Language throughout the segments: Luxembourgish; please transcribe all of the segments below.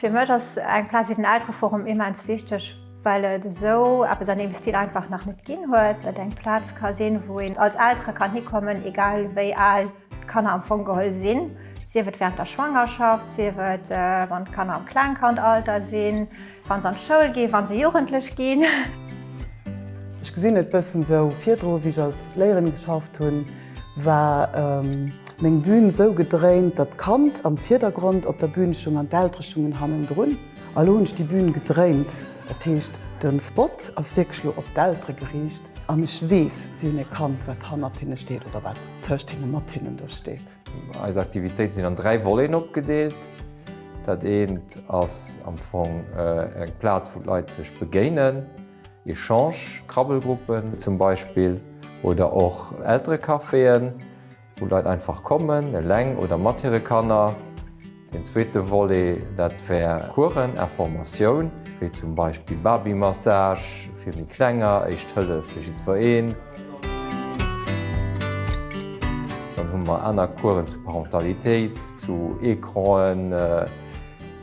Fir mech ass eng Plaz wéi den Eltereforum immens wichteg, well et esou eppes an deem Stil einfach nach net ginn huet. Et eng Plaz ka sinn, wou een als Eltere kann hikommen, egal wéi al d'Kanner am Fong geholl sinn, sief et wärend der Schwangerschaft, sief et wann d'Kanner am Klengkandalter sinn, wa se an d'Schoul ginn, wa se jugendlech ginn. Ech gesinn et bëssen esou, virdru wéi ech als Léierin geschafft hunn, war meng Bühn esou gedréint, datt d'Kand am Virdergrond op der Bühn stung an d'Eltere stungen hannendrun. A lo hunn ech déi Bühn gedréint, dat heescht de Spot ass wierklech lo op d'Eltere geriicht an ech weess, si hunn e Kand, wat hannert hinne steet oder wat tëscht hinnen, mat hinnen do steet. Eis Aktivitéite sinn an 3 Voleten opgedeelt. Dat eent ass am Fong eng Plaz, wou d'Leit sech begéinen, Echange, Krabbelgruppen zum Beispill oder och Elterecaféen, wou Leit einfach kommen, eleng oder mat hire Kanner. Deen zweete Volet, dat wär Coursen, Informatioun, wéi zum Beispill Babymassage fir méi Klenger, Éischt Hëllef fir jiddwereen. Dann hu mer aner Coursen zu Parentalitéit, zu Ecranen,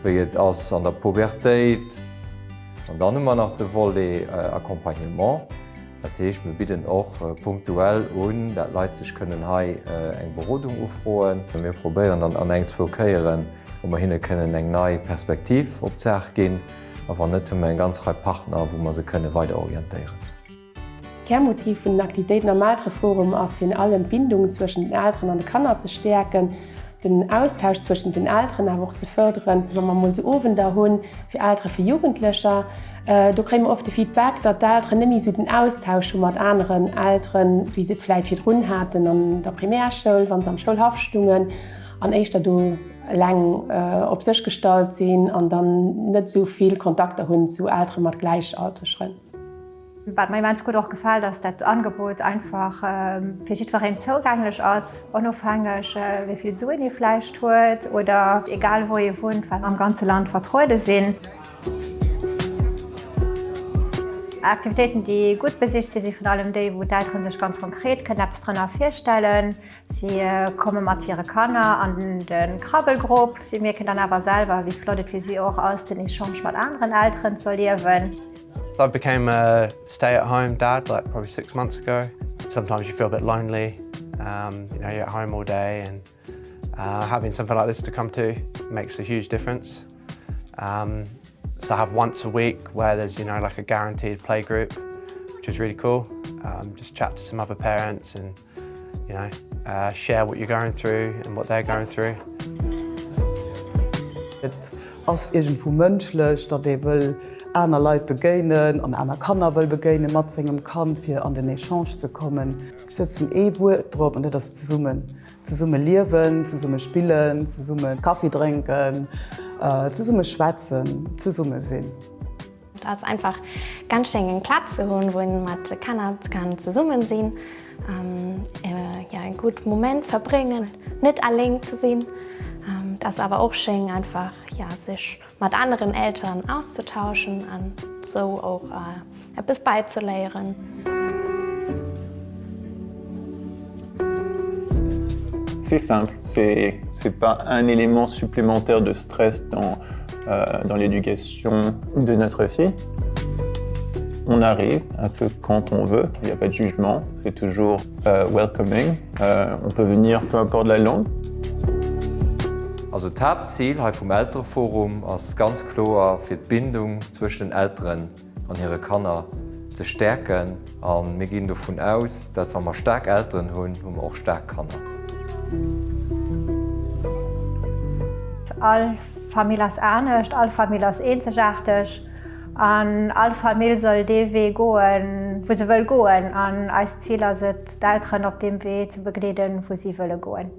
wéi et ass an der Pubertéit. An dann hu mer nach de Volet Accompagnement. Dat heescht, mir bidden och punktuell un, dat Leit sech kënnen hei eng Berodung ufroen. Mir probéieren dann an eng, zwou Kéieren, ob mer hinne kënnen eng nei Perspektiv op d'Saach ginn. A wann net, hu mer eng ganz Rei Partner, wou mer se kënne weider orientéieren. D'Kärmotiv vun den Aktivitéiten am Eltereforum ass virun allem d'Bindung zwëschen den Elteren an de Kanner ze stäerken, den Austausch zwëschen den Elteren awer och ze fërderen. Wa mer mol sou Owender hunn fir Eltere fir Jugendlecher, do kréie mer oft de Feedback, datt d'Elteren net méi sou den Austausch hu mat aneren Elteren, wéi se et vläit virdrun haten an der Primärschoul, wa se am Schoulhaff stungen an éischter do eleng op sech gestallt sinn an dann net sou vill Kontakter hunn zu Eltere mat Gläichaltregeren. Wat mer immens gutt och gefält, ass dat d'Angebot einfach fir jiddwereen zougänglech ass, onofhängeg wéi vill Suen ee vläicht huet oder egal wou ee wunnt, well am ganze Land vertruede sinn. Aktivitéiten, déi gutt besicht sinn, si vun allem déi, wou d'Eltere sech ganz konkret kënnen eppes drënner virstellen. Si komme mat hire Kanner an de Krabbelgrupp. Si mierken dann awer selwer, wéi flott et fir si och ass, den Echange mat aneren Elteren ze erliewen. I became a stay-at-home dad like probably six months ago. Sometimes you feel a bit lonely, um, you know, you're at home all day and uh, having something like this to come to makes a huge difference. Um, so I have once a week where there's, you know, like a guaranteed play group, which is really cool. Um, just chat to some other parents and you know, uh, share what you're going through and what they're going through. Et ass iergendwou mënschlech, datt ee wëll aner Leit begéinen an aner Kanner wëll begéine mat sengem Kand, fir an den Echange ze kommen. Ech sëtzen ee Wuert drop an dat ass zesummen. Zesumme liewen, zesumme spillen, zesumme Kaffi drénken, zesumme schwätzen, zesumme sinn. Et ass einfach ganz schéin eng Plaz ze hunn, wou een mat Kanner kann zesummen sinn an jo e gutt Moment verbréngen, net aleng ze sinn. Et ass awer och schéin einfach jo sech mat aneren Elteren auszetauschen an sou och eppes bäizeléieren. C'est simple, c'est c'est pas un élément supplémentaire de stress dans euh, dans l'éducation de notre fille. On arrive un peu quand on veut, il n'y a pas de jugement, c'est toujours euh, welcoming. Euh, on peut venir peu importe la langue. Also d'Haaptzil hei vum Eltereforum ass ganz kloer fir d'Bindung zwëschen den Elteren an hire Kanner ze stäerken. A mir ginn dovun aus, dat wa mer staark Elteren hunn, hu mer och staark Kanner. All Famill ass anescht, all Famill ass eenzegaarteg an all Famill soll dee Wee goen, wou se wëll goen. An eist Zil ass et, d'Elteren op deem Wee ze begleeden, wou si wëlle goen.